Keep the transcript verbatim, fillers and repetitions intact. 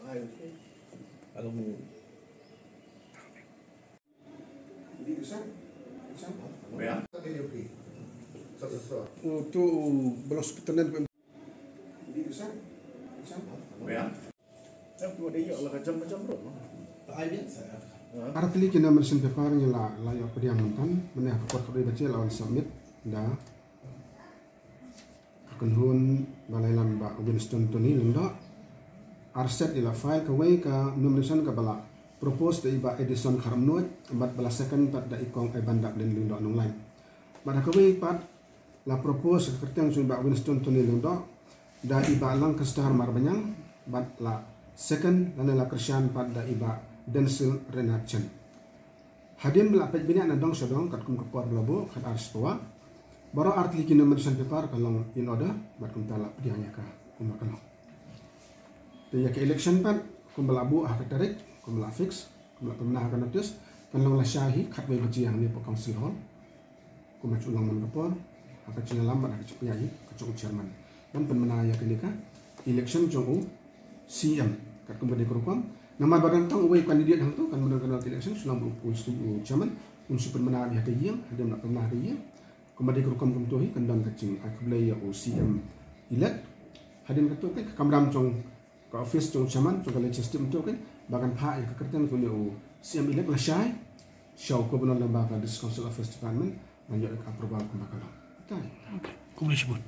Oh, tu belum sepetenan. Artylli ki nomination paper ngi la, la ïoh pdiang myntan, mynne ha ka por khatwei baje la wan submit da ka kynhun ba la ïalam Bah Winston Tony Lyngdoh. Arset i la file kawei ka nomination kaba la propose da i Bah Edison Kharmnuid bad ba la second pat da i Kong Aibandarden Lyngdoh Nonglait. Bad ha kawei pat la propose ka kyrteng jong i Bah Winston Tony Lyngdoh da i Bah Langkastar Marbaniang bad la second lane la kyrshan pat da i Bah Denzil Renard Chen. Hadien ba la peit bniah na dong sha dong katkum ka por ba la buh, khatar spah, baroh artylli ki nomination paper ka long in order bad kumta la pdiang ïa ka kumba ka long. Te ïa ka election pat kumba la buh ha ka tarik, kumba la fix, kumba la pynbna ha ka notice, kan long lashai hi khatwei baje hangne hapoh Council Hall. Kumba ju long man ka por ha ka jingïalam bad ha ka jingpynïaid hi ka jong u chairman ban pynbna ïa kane ka election jong u C M. Katkum ka dei ka rukom, namar ba dang tang uwei u candidate hangto kan mane ka election, shu long ba u, u chairman un shu pynbna ïa ka ïing. Hadien ba la pynbna ha ka ïing, kumba dei ka rukom kumto hi kan don ka jingai khublei ïa u C M elect. Hadien kato ka kamram jong ka office jong u chairman jong ka legislative mynta kan ba kan phah ïa ka kyrteng jong une u C M elect lashai sha u Governor lyngba ka District Council Affairs Department ban ïoh ïa ka approval kumba ka long. Te. Okay. Khublei shibun.